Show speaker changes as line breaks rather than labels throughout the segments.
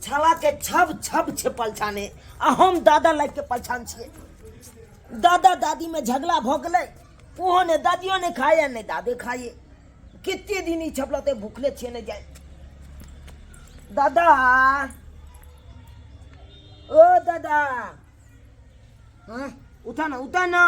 छला के छब छब छै पलछाने आ हम दादा लाइक के पलछान छियै। दादा दादी में झगड़ा भऽ गेलै, ओहो ने दादियो ने खाए ने दादे खाए। कते दिन ई छपलते भूखले छियै ने जाय। दादा ओ दादा, हाँ उठा ना, उठा ना।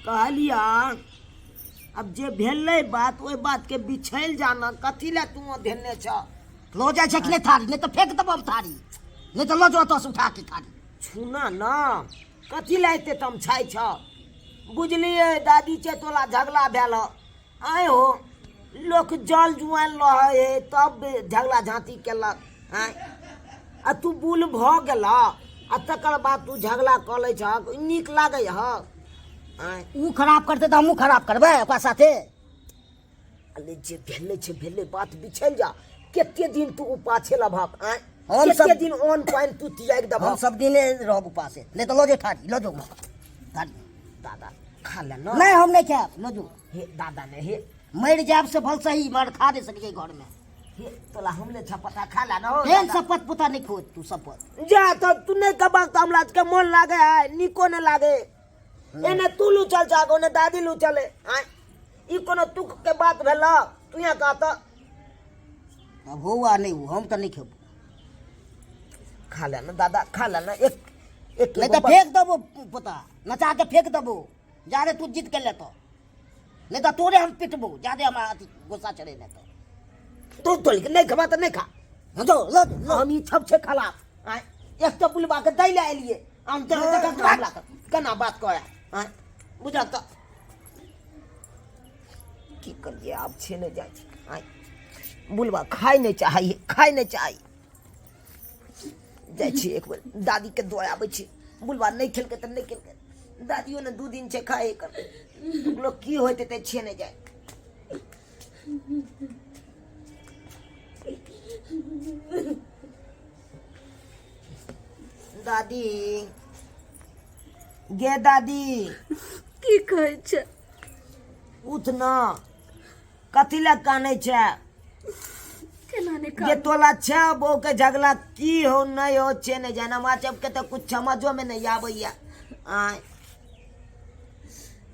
कहलिया अब जे भेलै बात ओहि बात के बिछैल जाना, कथी लए तू धेने छ?
लऽ जाइ छै कि नहि थारी? नहि तऽ फेंक देबो हम थारी, नहि तऽ लऽ जाओ ओतऽसँ उठा के थारी।
छूना ना, कथी लए एते तमछाइ छ? बुझलियै दादी छै तोला झगड़ा भेल। आँय हो, लोक जल जुआन रहै है तब झगड़ा झाँटी केलक। आँय आ तू बुल भऽ गेलह आ तकर बाद तू झगड़ा कऽ लै छहक, नीक लागै हऽ? आँय
ओ खराब करतै तऽ हमहूँ खराब करबै ओकरा साथे।
अरे जे भेलै छै भेलै, बात बिछल जा। कते दिन तू उपासे लभक? आँय
हम
कते दिन अन्न पानि तू त्यागि देबहक?
हम सब दिने रहब उपासे। नहि तऽ लऽ जो थारी, लऽ जो थारी।
दादा खा ले ना।
नहि, हम नहि खायब, लऽ जो।
हे दादा ने हे
मरि जायब से भल सही, मगर खा नहि सकै घरमे।
हे तोला हमले छपता खा ले ना हो।
तेहन शपथ पोता नहि खो तू शपथ।
जा तो तू नहीं कबाक तो हमरा के मन लागे है, निको ने लागे। एने तू लू चल जा, ओने दादी लू चले। आय ई कोनो तुक के बात भेल? तू यहाँ कहत
अब हो आ नहि हो, हम तऽ नहि खेबो।
खा ले ना दादा, खा ले ना एक एक।
नहि तऽ फेंक देबो पोता, नचा के फेंक देबो। जा रे तू जीत के लेतो, नहि तऽ तोरे हम पिटबो जादे हमरा अथी गुस्सा चढ़े नहि तऽ।
तू तोल के नहीं खबा तऽ नहीं खा।
हँ जो लऽ जो, लऽ।
हम ई छप छै खलाफ। आय एक तऽ बुलबा के दै ले एलिए, हम तऽ देखक हमरा के केना बात करे। आय बुझल तऽ की करिए आब छै नहि जाइ छै। आय बुलबा खाय नहि चाहै, खाय नहि चाहै। जाइ छी एक बेर दादीके दऽ आबै छी। बुलबा नहि खेलकै तऽ नहि खेलकै, दादियो ने 2 दिन छै खाए कर। लोक की होइत हेतै छै नहि जाय। दादी गे दादी।
की कहै छै?
उठ न, कथी लए कानै छै?
केना नहि
जे
कानू?
तोला छै बहू के झगड़ा की हो नहीं हो छे नहीं जाने, हमरा सबके तऽ कुछ समझो में नहीं आबैया। आँय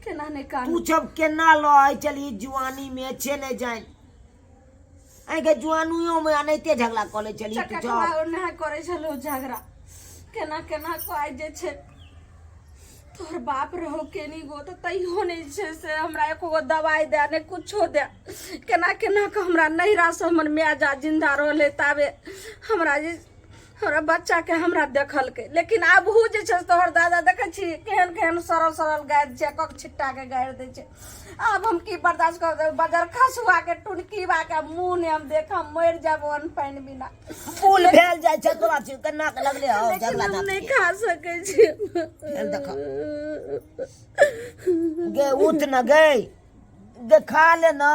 केना नहि कानू?
तू सब केना लहै छली जुआनी में छे नहीं जान, आइ जुआनियो में अनाहिते झगड़ा कऽ लै छली तू सब।
चकटवा ओना करै छलहुँ झगड़ा, केना केना कऽ जे छै तोहर बाप रहो केनी गो तऽ तैयो नहि छै से हमरा एको गो दवाइ दए नहि कुछो दए। केना केना कऽ हमरा नैहरासँ हमर माय जा जिन्दा रहलै ताबे हमरा जे हमरा बच्चाके हमरा देखलकै। लेकिन आबहु जे छै तोहर दादा देखै छी केहन केहन सड़ल सड़ल गारि छै, कक छिट्टाके गारि दै छै। आब हम की बर्दाश्त कर देबै? बजर खसुआके टुनकीबाके मुँह नहि हम देखब, मरि जायब अन्न पानि बिना।
पुल भेल जाइ छै तोरा छी केना के लगले हौ
लेकिन
झगड़ा
हम नहि
झाँटी।
खा सकै छी।
भेल देख गे, उठ न गे, गे खा ले ना।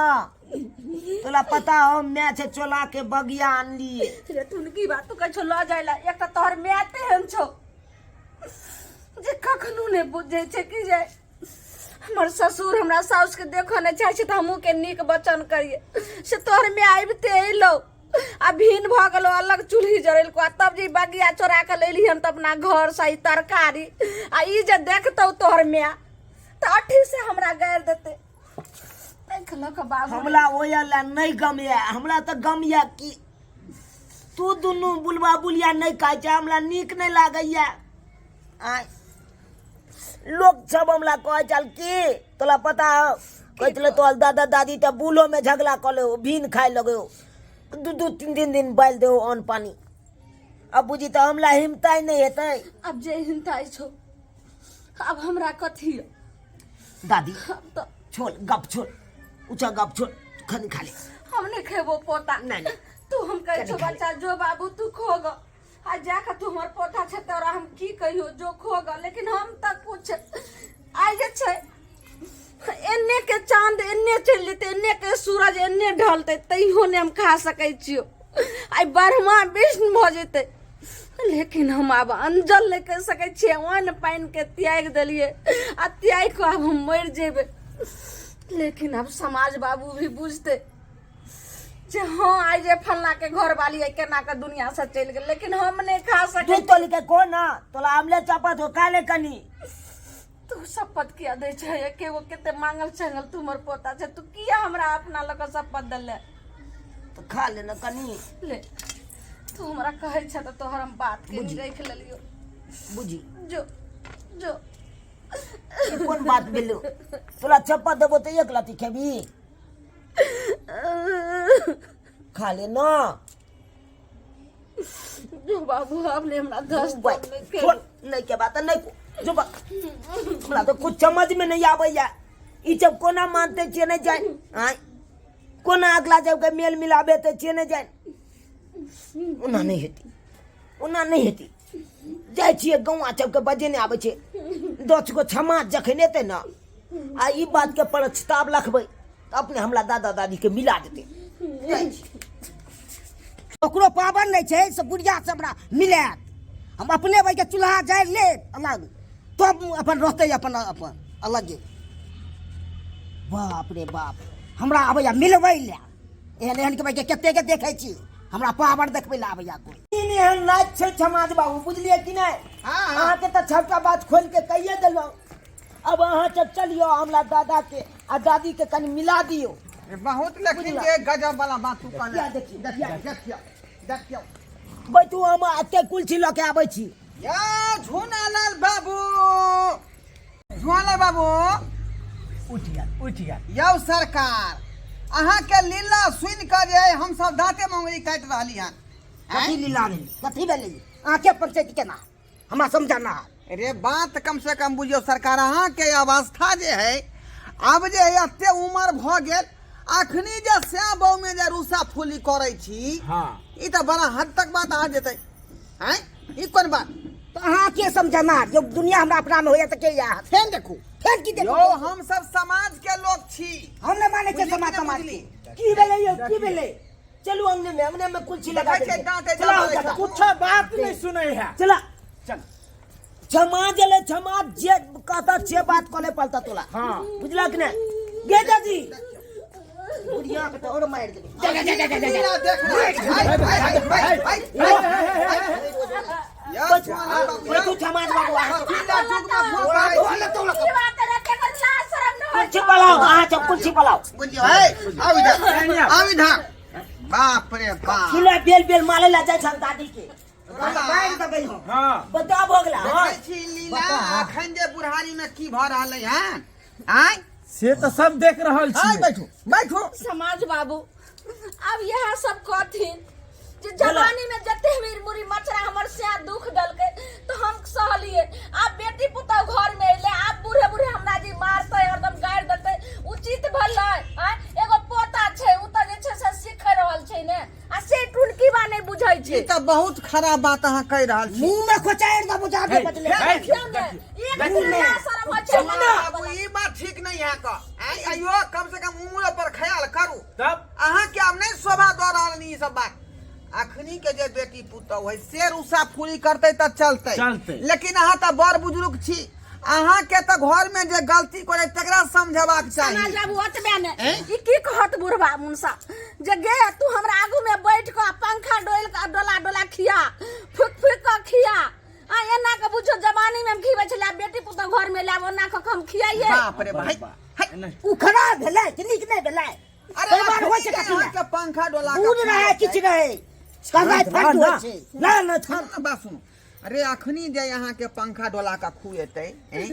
तोला पता हो मैं छै चोला के बगिया अनलिए।
रे टुनकी बा, तू कहै छौ लऽ जाइ ला, एक तऽ तोहर माय तेहन छौ जे कखनो नहि बुझै छै कि जे हमर ससुर हमरा साउसके देखऽ नहि चाहै छै तऽ हमहूँ के नीक वचन करियै। से तोहर माय आबिते अयलौ आ भिन भऽ गेलौ, अलग चूल्ही जरेलको, आ तब जे ई बगिया चोरा कऽ लेलिहन तऽ अपना घरसँ ई तरकारी, आ ई जे देखतौ तोहर माय तऽ अठी से हमरा गारि देतै। देख लऽ कऽ बाबू
हमरा ओहि लए नहि गम यऽ, हमरा तऽ गम यऽ कि तू दुनू बुलबा बुलिया नहि खाइ छै, हमरा नीक नहि लागैया। आँय लोक सब हमरा कहै छल कि तोला पता हौ, कहै छलै तोहर दादा दादी तऽ बूढ़ोमे झगड़ा कऽ ले, भीन खाइ लगो, 2 2 3 3 दिन बालि देहो अन्न पानि। अब बुझी तऽ हमरा हिम्मताइ नहि हेतै।
आब जे हिम्मताइ छौ, आब हमरा कथी यऽ?
दादी
आब तऽ
छोड़ गप, छोड़ ऊँचा गप छोड़, खनी खा ले।
हम नहि खेबो पोता।
नहि, नहि।
तू हम कहै छौ
कनी खा ले।
बच्चा जो बाबू तू खो ग, आ जाके तू हमर पोता छै तोरा हम की कहियो, जो खो ग। लेकिन हम तऽ कुछ आइ जे छै एन्ने के चांद एन्ने चलि जेतै, एन्ने के सूरज एन्ने ढलतै, तैयो नहि हम खा सकै छियो। आइ ब्रह्मा विष्णु भऽ जेतै, लेकिन हम आब अंजल नहि करि सकै छियै। अन्न पानिके त्यागि देलियै आ त्यागि कऽ आब हम मरि जेबै। लेकिन आब समाज बाबू भी बुझतै। जे हाँ आइ जे फल्ला के घर वाली है केना के दुनिया से चलि गेल लेकिन हम नहि खा
तू
सकै
तोली के को ना तोला आमले चापत हो काले कनी
तू शपथ किया दै छै एके गो कते मांगल चांगल तू हमर पोता छै तू किया हमरा अपना लऽ कऽ शपथ देले
तो खा ले ना कनी
ले तू हमरा कहै छ तऽ तोहर हम बात के नहीं राखि लेलियो
बुझी
जो जो
ई कोन बात भेलो तोला चप्पा देबो तऽ एक लाती खेबी खा ले ना
जो बाबू आब ने हमरा दस
छोड़ नहीं के बात नहीं को जो बा हमरा तो कुछ समझ में नहीं आबैया ई जब कोना मानते छियै नहीं जाए आय कोना अगला जब के मेल मिलाबे ते छियै नहीं जाए ओना नहीं हेती ओना नहीं हेती जाइ छियै गौआ सबके बजेने आबै छै 10 गो क्षमा जखन एतै ने आ ई बातके प्रस्ताव रखबै तऽ अपने हमरा दादा दादीके मिला देतै। जाइ छी।
ओकरो पावर नहि छै से बुढ़िया से हमरा मिलायत। हम अपने भाइके चूल्हा जारि लेब अलग, तब अपन रहतै अपन अपन अलगे। बाप रे बाप, हमरा आबैया मिलबै लए एहन एहन के भाइके कतेक देखै छी, हमरा पावर देखबै लए आबैया कोइ।
तीन एहन नाच छै समाज बाबू, बुझलियै कि नहि?
हाँ, हाँ।
अहाँके तऽ सबटा बात खोलि के कहिए देलहुँ। अब अहाँ सब चलियौ, हमरा दादा के आ दादी के कनि मिला दियौ।
अरे बहुत लेकिन जे गजब वाला बात तू कहले।
किया देखियौ,
देखियौ, देखियौ, देखियौ।
बैठू, हम एते कुलछी लऽ के आबै छी।
या झुनालाल बाबू, झुनालाल बाबू
उठि गेल, उठि गेल।
यौ सरकार, अहाँके लीला सुनि कऽ जे हम सब दाँते मङ्गरी काटि रहली हन।
कथी लीला भेलै, कथी भेलै? अहाँके पंचायत केना हमरा समझाना है?
अरे बात कम से कम बुझियौ सरकार, अहाँके अवस्था जे है आब जे है एते उमर भऽ गेल, अखनी जे श्याम बहू में जे रूसा फूली करै छी,
हाँ।
ई तऽ बड़ा हद तक बात अहाँ जेतै। आँय, ई कोन बात?
तऽ अहाँ के समझाना जो दुनिया हमरा अपना में होइया तऽ के या फेन देखू, फेन की देखू?
यौ हम सब समाज के लोग छी।
हम नहि मानै छियै
बुझली
समाज
कि नहि
समाज
बुझली?
के।
की भेलै यौ, की भेलै? चलू अंगने में, अंगने में कुलछी लगा
देखै छियै,
देलकै।
दाँते
चला
जमाबै
दादा।
छै।
कुछो बात नहीं सुनै है।
चला।
चल।
क्षमा गेलै, क्षमा जे कहता से बात करे पड़ता तोला।
हाँ।
बुझलक ने? गे दादी।
बुढ़िया के तऽ आओर मारि देबै। जा जा जा जा जा।
लीला देख रहा है। हाय, हाय, हाय, हाय, हाय, हाय। यौ झुनालाल बाबू,
बैठू समाज बाबू, अहाँ सब।
लीला युग में भूल करै छी।
की बात रे, केकर लाज शरम न होइ
कुलछी पलाओ, अहाँ सब कुलछी पलाओ।
बुझलियौ, हे, आउ इधर, आउ इधर। बाप रे बाप।
सुने बेल बेल मारे ला जाइ छल दादी के।
मारि देबै हम।
हाँ।
बता भऽ गेला, हाँ।
देखै छी लीला अखन जे बुढ़ारी में की भऽ रहलै हन। आँय?
से तऽ सब देख रहल
आँय,
छी।
बैठू, बैठू।
समाज बाबू आब इएह सब कहथिन जे जवानी में जते मीर मुरी मचरा हमर से दुख देलकै तो हम सहलिए, आब बेटी पुतहु घर में अइले, आब बूढ़े बूढ़े हमरा जी मारतै हरदम गारि देतै, उचित भेलै? आँय, एगो पोता छै, उ तऽ जे छै से सीख रहल छै ने, आ से टुनकी बा नहि बुझै छै।
ई तऽ बहुत खराब बात अहाँ कहि रहल छी।
मुंह में खोचारि देबो जादे बजले।
हे,
देखियौ ने, एक दिन लाज शरम होइ छै।
चुप ना बाबू, ई बात ठीक नहीं है का। आँय, अइयो कम से कम उम्र पर ख्याल करू।
तब
अहाँ के आब नहीं शोभा दऽ रहल ई सब बात। अखनी के जे बेटी पुतहु है से रूसा फूली करतै तऽ चलतै,
चलतै।
लेकिन अहाँ तऽ बड़ बुजुर्ग छी, अहाँ के तऽ घर में जे गलती करे तकरा समझेबाक चाही।
समाज बाबू ओतबे ने,
हैं?
ई की कहत बुढ़बा मुनसा जे गे तू हमरा आगू में बैठ कऽ पंखा डोल कऽ डोला डोला खिया, फुक फुक कऽ खिया, आ एना के बुझो जवानी में हम खिबै छलियै, आब बेटी पुतहु घर में लाब ओना कऽ हम खियाइए।
बाप रे भाई,
नहीं।
उ खराब भेलै कि नीक नहि भेलै?
अरे
परिवार होइ छै
अखनी
कथी लए?
अहाँके पंखा डोला कऽ
बूढ़ रहै
खियाइ
किछु रहै, कहनाइ फर्ज होइ छै।
ना ना
सुनू ने बात सुनू। अरे अखनी जे अहाँके पंखा डोला कऽ खुएतै, हैं?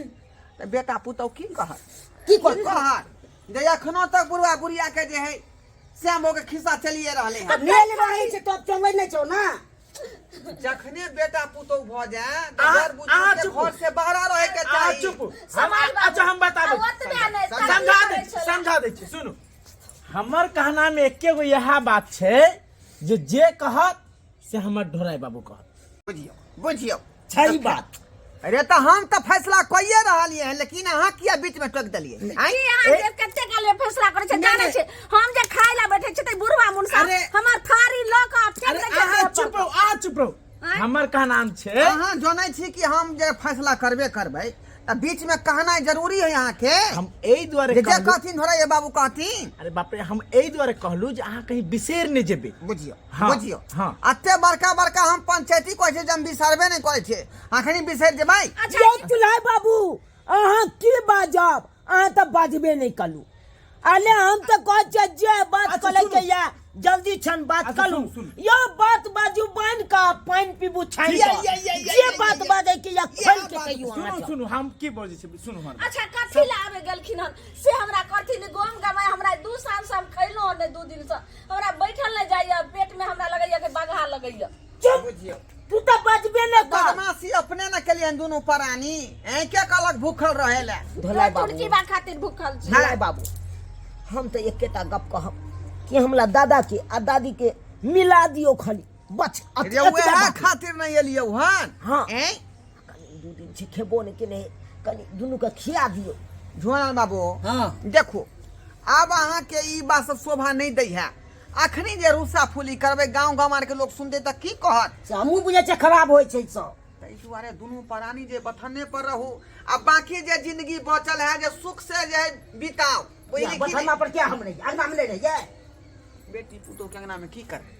तऽ बेटा पुतहु की कहत?
की
की
कहत?
कहत जे एखनो तक बुढ़वा बुढ़िया के जे है श्यामो के खिस्सा चलिए रहले हन।
मेल रहै छै तब चलै नहि छौ ना।
जखने बेटा पुतहु भऽ जाए तऽ
अहाँ-
बर बुजुर्ग
अहाँ
के
चुप।
घर से बाहर रहे के
अहाँ
चाही।
चुप। हम
समाज बाबू,
अच्छा हम बताबै
आ ओतबे नहि,
समझा
तरक्की
दै छी,
करै छलै।
समझा दै छी। सुनू, हमर कहना में एके गो इएह बात छै जे जे कहत से हमर ढोराई बाबू कहत।
बुझियौ, बुझियौ
छै बात।
अरे तऽ हम तऽ फैसला कइए रहलियै हन, लेकिन अहाँ किया बीच में टोकि देलियै? आँय?
की अहाँ जे कते काल में फैसला करै छै जानै छै? हम जे खाय ला बैठे छी तऽ बुढ़वा मुनसा
अरे-
हमर थारी लऽ कऽ फेंक
अरे
दै छै
अहाँ
देह पर।
चुप रहू, अहाँ चुप रहू।
आँय?
हमर कहना छै
अहाँ जनै छी कि हम जे फैसला करबे करबै तऽ बीच में कहनाइ जरूरी है अहाँके
हम एहि दुआरे
जे
कहलहुँ
कहथिन धोराइए बाबू कहथिन।
अरे बाप रे, हम एहि दुआरे कहलहुँ जे अहाँ कहीं बिसरि नहि जेबै।
बुझियौ।
हाँ,
बुझियौ।
हाँ।
एते बड़का बड़का हम पंचायती कहै छियै जे हम बिसरबे नहि करै छियै, अखनी बिसरि जेबै?
अच्छा
यौ चुल्हाई बाबू, अहाँ की बाजब, अहाँ तऽ बाजबे नहि कलू। अरे हम तऽ कहै छियै जे बात
अच्छा,
करै के
सुनू।
या जल्दी छन बात
अच्छा,
कलू।
सुनू, सुनू।
यो बात बाजू बान्हि कऽ, पानि पीबू छानि
ये,
कऽ।
ये, ये, ये,
जे
ये,
बात
ये,
बाजै के या
ये
खोलि के
बात
कहियौ अहाँ
सुनू
सब।
सुनू, हम की बजै छी, सुनू हमर बात।
अच्छा, कथी लए आबे गेलखिन हन से हमरा कहथिन? गम गमाय हमरा 2 साल से हम खैलहुँ हन नहि, 2 दिन से हमरा बैठल नहि जाइए, पेट में हमरा लगैया कि बगहा लगैया।
चुप,
बुझियौ।
तू तऽ बजबे नहि कर।
बदमाशी अपने न केलियन दुनू प्राणी, ऐं के कहलक भूखल रहे ले?
धोलाई बाबू,
चुटकी बा खातिर भूखल छी।
धोलाई बाबू, हम तऽ एकेटा गप कहब कि हमरा दादा के आ दादी के मिला दियौ खाली बस।
रे
एतबे
वएह
बात।
खातिर नहीं एलियौ हन।
हाँ।
ऐं
कनि 2 दिन छै खेबो नहि केने, कनि दुनू के खिया दियौ।
झोना बाबू।
हाँ।
देखो, आब अहाँके ई बात सब शोभा नहीं दै है। अखनी जे रूसा फूली करबै, गाँव गाँव के लोग सुनतै तऽ की कहत?
से हमहूँ बुझै छियै खराब होइ छै सब।
ताहि दुआरे दुनू प्राणी जे बथने पर रहू आ बाकी जे जिंदगी बचल है जे सुख से जे है बिताओ। बुझली कि
बथन्ना
नहि?
पर क्या हम रहियै? अंगना में नहि रहियै?
बेटी पुतोह के अंगना में की करबै,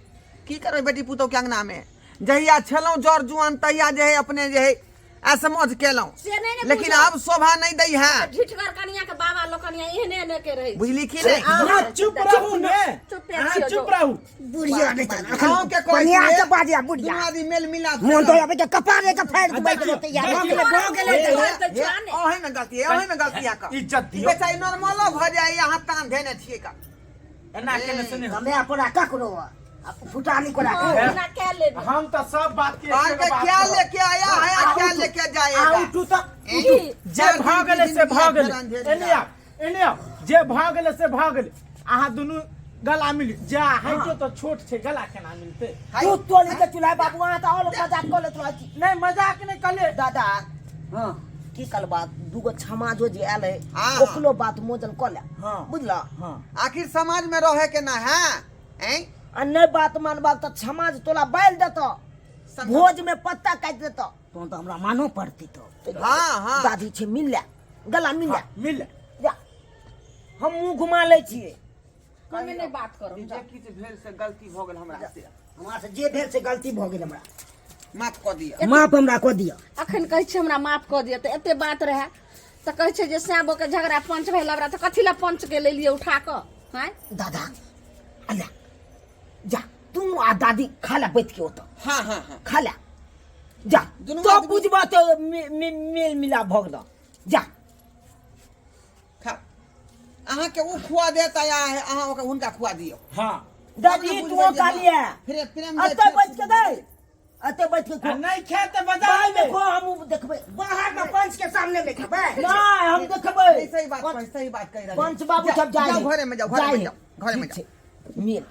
की करबै बेटी पुतोह के अंगना में? जहिया छलहुँ जर जुआन तहिया जे है अपने जे है असमझ केलहुँ,
से नहि ने
लेकिन
बुझल।
आब शोभा नहीं दै है।
ढिठगर कनिया के बाबा लोकनिया एहने एहने के रहै छै।
बुझली कि नहीं?
अहाँ चुप रहू ने।
चुप
अहाँ
छियौ
चुप
जो।
रहू।
बुढ़िया नहि चल।
गाँव के कहै
बढ़िया
छियै,
से बाजिया बुढ़िया।
दुनू आदमी मेल मिलाप
मोन तो आबै के कपारे के फाड़ि देबै।
देखियौ,
तैयार
देखियौ।
भऽ गेलै।
ए,
तऽ जाने।
ओही में गलती है, ओही में गलती है का।
इज्जत दियौ।
बेचारी नॉर्मलो भऽ जाय, अहाँ तान धेने छियै का।
एना केने से नहि होत।
समय अपना ककरो आ फुटानी कोना
हाँ,
के
ओना कए लेबै।
हम तऽ सब बात के
और
एके
के
गो बात
क्या
कहब।
लेके आया है आ क्या लेके
आ
जाएगा?
उठू तऽ
ए,
उठू। जे
चार
भऽ
दिन
गेलै
की
से भऽ
जिंदगी
गेलै।
है, फेर
एने आउ, एने आउ। जे भऽ गेलै से भऽ गेलै। अहाँ दुनू गला मिल जा। हाइटो तऽ छोट छै, गला केना मिलतै?
तू तोली के चुल्हा बाबू, अहाँ तऽ आओर मजाक कऽ लेत रहै छी।
नहि, मजाक नहि कहलियै।
दादा।
हाँ।
की करबा, दूगो छमाजो जे आयल है
हाँ।
ओकरो बात मोजन कऽ ले।
हाँ।
बुझला?
हाँ।
आखिर समाज में रहे के ना है? ऐं
आ नहि बात मानबाक तऽ छमाज तोला बालि देतऽ, भोज में पत्ता काटि देतऽ।
तहन तऽ हमरा मानो पड़तै तो।
हाँ हाँ।
दादी छै, मिल ले, गला मिल ले।
हाँ, मिल ले।
जा, हम मुंह घुमा लै छियै।
हमे नहि बात करब।
जे किछु भेल से गलती भऽ गेल हमरा से।
हमरा से जे भेल से गलती भऽ गेल, हमरा
माफ कऽ दिअ।
माफ हमरा कऽ दिअ।
अखन कहै छै हमरा माफ कऽ दिअ, तऽ एते बात रहए तऽ कहै छै जे सैबो के झगड़ा पंच भेल लबरा, तऽ कथी लए पंच के लेलियै उठा कऽ? आँय
दादा, अल्ला जा, तू आ दादी खा ले बैठ के ओतऽ।
हाँ हाँ हाँ।
खा ले जा।
दुनू
तो
आदमी-
बुझबा तऽ मेल मिलाप भऽ गेल, जा।
खा, अहाँके ओ खुआ देत आ अहाँ ओकरा हुनका खुआ दियौ।
हाँ।
दादी,
तब ने
तू
बुझबै जे
खा
हाँ,
लिया।
फिर प्रेम जे
एतऽ
छै-
बैठ के दे, एतऽ बैठ के
आ
खो।
नहि खेत बजा
बाहर
लेबै।
में खो, हम देखबै।
बाहर में पंच के सामने में खेबै?
नहीं, हम देखबै।
नहीं, सही बात कही, सही बात कहि रहल।
पंच बाबू सब जाए।
जाओ, घरे में जाओ, घरे में जाओ, घरे में जाओ।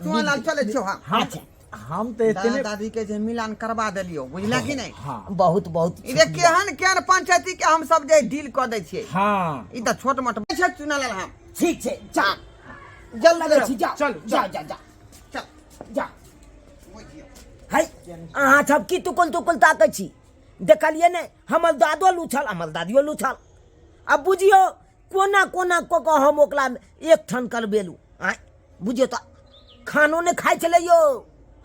चुआलाल, चलै छियौ। हाँ।
अच्छा।
हम तऽ
दादा
एतने
दादी के जे मिलान करवा देलियौ, बुझला कि नहि?
हाँ।
बहुत बहुत।
ई जे केहन केहन पंचायती के हम सब जे डील कऽ दै छियै।
हाँ।
ई तऽ छोट मोट छै चुनालाल, हम
ठीक छै, जा।
जल्द
लगै छी, जा।
चल,
जा जा जा।
चल।
जा।
बुझियौ।
है, अहाँ सब की तुकुल तुकुल ताकै छी? देखलियै ने, हमर दादो लूछल, हमर दादियो लूछल। आब बुझियौ कोना कोना कऽ कऽ हम ओकरा एक ठान करबेलहुँ। आँय बुझियौ तऽ खानो नहि खाइ छलै यौ।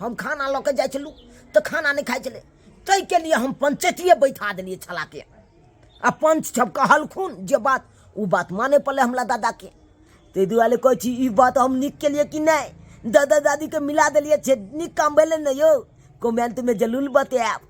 हम खाना लऽ कऽ जाइ छलहुँ तऽ खाना नहि खाइ छलै, ताहिके लिए हम पंचैतिए बैठा देलियै छलाके। आ पंच सब कहलखुन जे बात, ओ बात माने पड़लै हमरा दादाके। ताहि दुआरे कहै छी, ई बात हम नीक केलियै कि नहि? दादा दादीके मिला देलियै छै, नीक काम भेलै ने यौ? कमेंटमे जरूर बतायब।